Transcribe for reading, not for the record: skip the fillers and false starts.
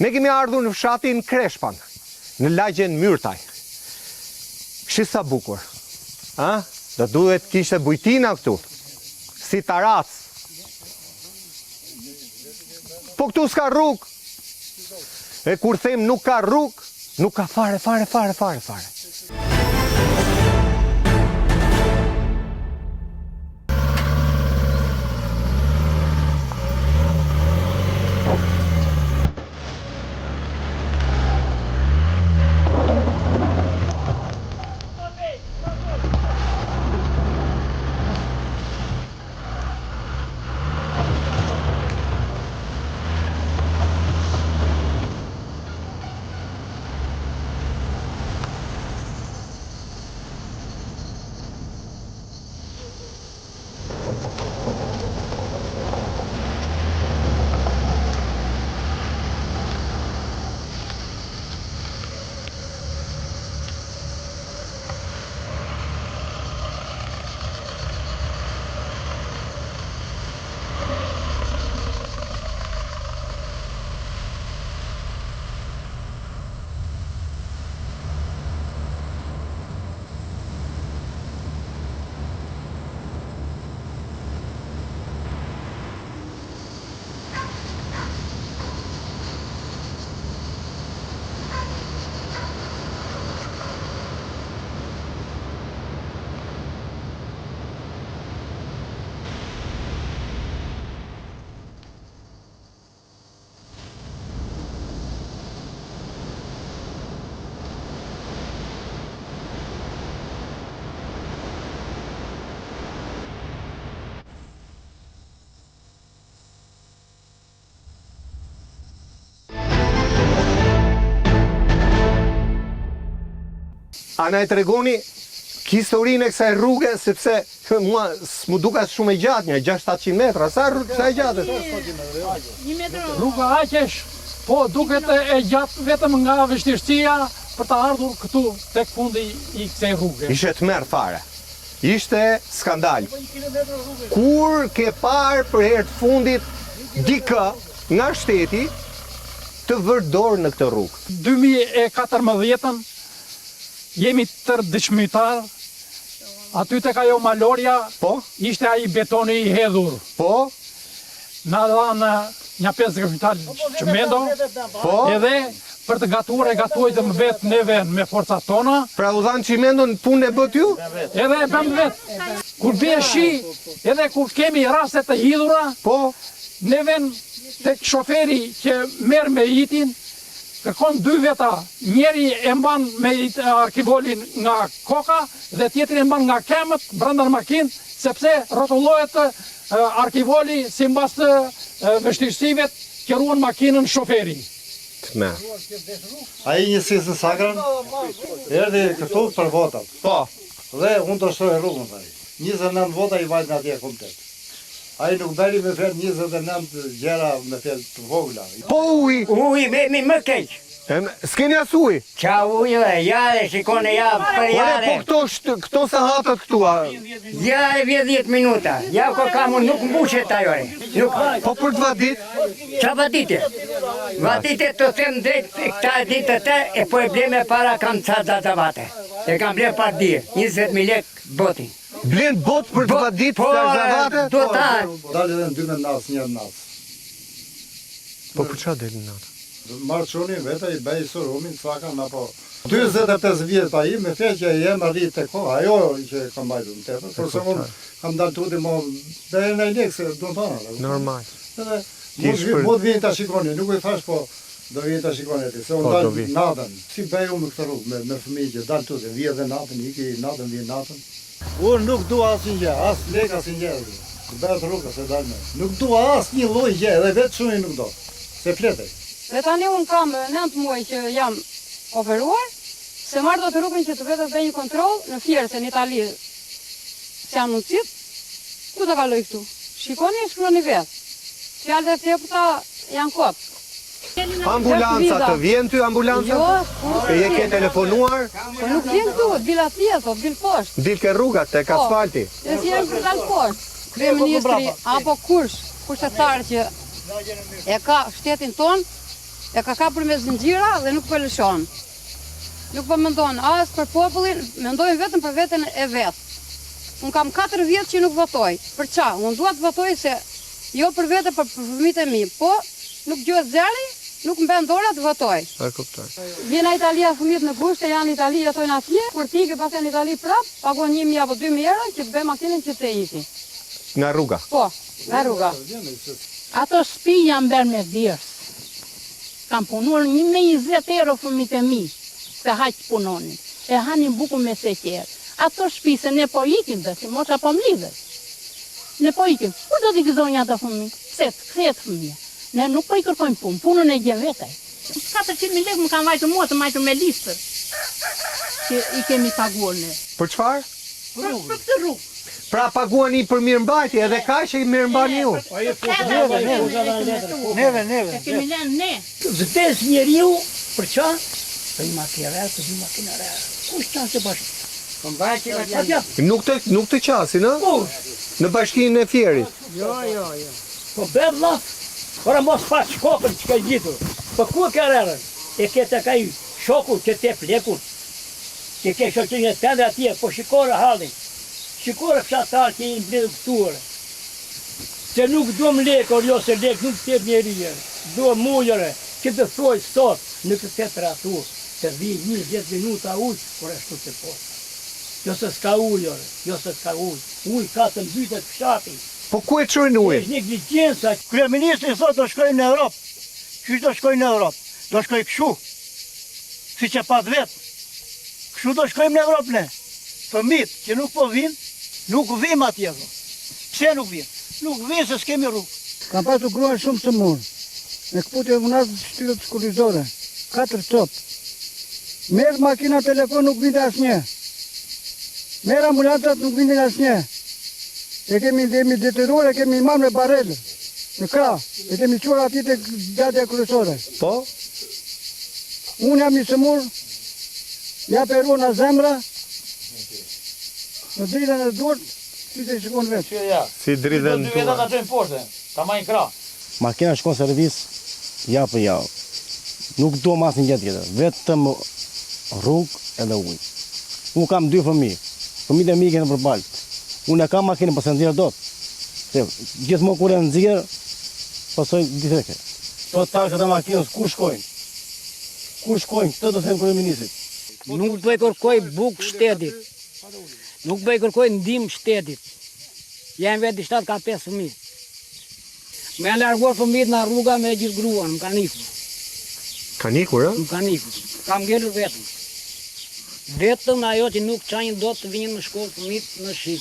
Ne kemi ardhur në fshatin Kreshpan, në lagjen Myrtaj. Shi sa bukur. A? Do duhet kishte bujtina këtu. Si taracë. Po këtu s'ka rrugë. E kur them nuk ka rrugë, nuk ka fare, fare, fare, fare, fare. A na e tregoni historinë e kësaj rruge sepse mua s'mu duket shumë e gjatë, një 6-700 metra, sa rrugë sa e gjatë është? Rruga aq është, po duket e gjatë vetëm nga vështirësia për të ardhur këtu tek fundi i kësaj rruge. Ishte tmerr fare. Ishte skandal. Kur ke parë për herë të fundit dikë nga shteti të vërë dorë në këtë rrugë? 2014-ën jemi tërë dëshmitarë, aty tek ajo malorja Po? ishte ai betoni i hedhur. Po? Na dhanë nja 5 kuintal çimento, Po? edhe për të gatuar e gatuajtëm vetë neve me forcat tona. Pra u dhanë çimenton, punën e bëtë ju? Edhe e bëmë vetë. Kur bie shi, edhe kur kemi raste të hidhura, Po? neve tek shoferi që merr meitin, kërkon dy veta, njëri e mban me arkivolin nga koka dhe tjetri e mban nga këmbët brenda në makinë, sepse rrotullohet arkivoli simbas vështirësive që ruan makinën shoferi. Tmerr. Ai njësisë në Sagrën, erdhi këtu për votat. Po. Dhe unë do shtroj rrugën, tha ai. 29 vota i vajtën atje komplet. Ai nuk bëri me fjalë 29 gjëra me fjalë të vogla. Po uji? Uji vemi më keq. S'keni as ujë? Ça ujë e, ja e shikoni ja për jare. Ore po këto këto sahatat këtu a? Ja e vjen 10 minuta. Ja ku kam unë nuk mbushet ajo e. Nuk. Po për të vadit? Ça vadite? Vadite të them drejt këta e ditë të e po e ble me para kam ca zarzavate. E kam ble pardje, 20.000 lek botin. Blen bot për të vadit po, zarzavate? Do ta. Dalë edhe në 12 natës, një natës. Po për ça del në natë? Marr çunin vete i bëj surumin cakan apo 45 vjet ai me fjalë që jem rri te koha ajo që e kam mbajtur më tepër por se unë kam dalë tutje mo bëj ndaj lek se duan thonë atë normal edhe mund të vini ta shikoni nuk i thash po do vini ta shikoni aty se unë po, dal natën si bëj unë me këtë rrugë me me fëmijë që dal tutje vij edhe natën iki natën vij natën Unë nuk dua asnjë gjë, as lek asnjë gjë. Të bëhet rruga se dal me. Nuk dua asnjë lloj gjë, edhe vetë çuni nuk do. Se flet ai. Dhe tani unë kam 9 muaj që jam operuar, s'e marr dot rrugën që të vete të bëj një kontroll në Fier se në Itali s'janë mundësitë, ku do kaloj këtu? Shikoni e shkruani vetë. Fjalët e tepërta janë kot. Ambulanca të vjen ty ambulanca? Jo, kurrë. E je ke telefonuar? Po nuk vjen këtu, dil atje, po dil poshtë. Dil ke rruga tek po, asfalti. Po, si janë për dal poshtë. Kryeministri apo kush, pushtetar që e ka shtetin tonë, E ka kapur me zinxhira dhe nuk po e lëshon. Nuk po mendon as për popullin, mendojnë vetëm për veten e vet. Unë kam 4 vjet që nuk votoj. Për ça? Unë dua të votoj se jo për vete, por për fëmijët e mi. Po nuk dëgjohet zëri, nuk më bën dora të votoj. E kuptoj. Vjen nga Italia fëmijët në gusht e janë në Itali, jetojnë atje, kur të ikë pastaj në Itali prap, paguan 1000 apo 2000 euro që të bëjë makinën që të iki. Nga rruga. Po, nga rruga. Ato shtëpi janë bërë me djersë. Kam punuar një me 20 euro fëmijët e mi, se haq punonin. E hanin bukën me sheqer. Ato shtëpi se ne po ikim tash, mosha po mblidhet. Ne po ikim. Ku do t'i gëzojnë ato fëmijë? Pse të kthehet fëmija? Ne nuk po i kërkojmë punë, punën e gjen vetë ai. 400.000 lekë më kanë vajtur mua të majtur me listë që i kemi paguar ne. Për çfarë? Për për këtë rrugë. Pra paguani për mirëmbajtje edhe kaq e mirëmbani ju. Neve, neve, Neve, neve. E kemi lënë ne. Vdes njeriu për qa? Për një makinë re, për një makinë re. Kush qanë se bashkë? Atja, Nuk të nuk të qasin, ë? kush? Në bashkinë e Fierit. Po be vlla, ora mos pa shkopën që ke gjitur. Po ku e ke rërën? E ke tek ai shoku që te plekun. Që ke shoqërinë tënde atje, po shikore hallin. Shikore fshatar që i mbledhur këtu ore. Se nuk duam lek, or jo se lek nuk të jep njeri. ore. Duam ujë ore, që të thuaj sot në këtë temperaturë, të vi 20 minuta ujë, kur ashtu të poshtë. Jo se s'ka ujë, ore, jo se s'ka ujë. Ujë ka të mbytet fshati. Po ku e çojnë ujin? Është neglizhenca Kryeministri thotë do shkojmë në Europë. Qysh do shkojmë në Europë? Do shkoj kështu. Siç e pat vet. Kështu do shkojmë në Europë ne. Fëmijët që nuk po vinë, nuk vim atje thotë. Pse nuk vinë? Nuk vinë se s'kemi rrugë. Kam pasur gruan shumë sëmurë. Me këputje unazës shtyllës kurrizore, katër copë. Merr makina telefon nuk vinte asnjë. Merr ambulancat nuk vinin asnjë. E kemi jemi detyruar e kemi marrë me barel në krah. E kemi çuar atje tek xhadeja kryesore. Po? Unë jam i sëmur, jam operuar nga zemra, më dridhen edhe duart, si të shikon vetë. Si dridhen duart. Makina shkon servis javë për javë. Nuk duam asnjë gjë tjetër, vetëm rrugë edhe ujë. Unë kam dy fëmijë. Fëmijët e mi i kanë për baltë. Unë e kam makinën, po s'e nxjerr dot. Se gjithmonë kur e nxjerr, pasoj defekte. Këto taksat e makinës ku shkojnë? Ku shkojnë? Këtë do them kryeministrit. Nuk po i kërkoj bukë shtetit. Nuk po i kërkoj ndihmë shtetit. Jam vetë i shtatë kam pesë fëmijë. Më janë larguar fëmijët nga rruga me gjithë gruan, më kanë ikur. Kanë ikur, ë? Më kanë ikur. Kam ngelur vetëm. Vetëm ajo që nuk çajnë dot të vinë në shkollë fëmijët në shi.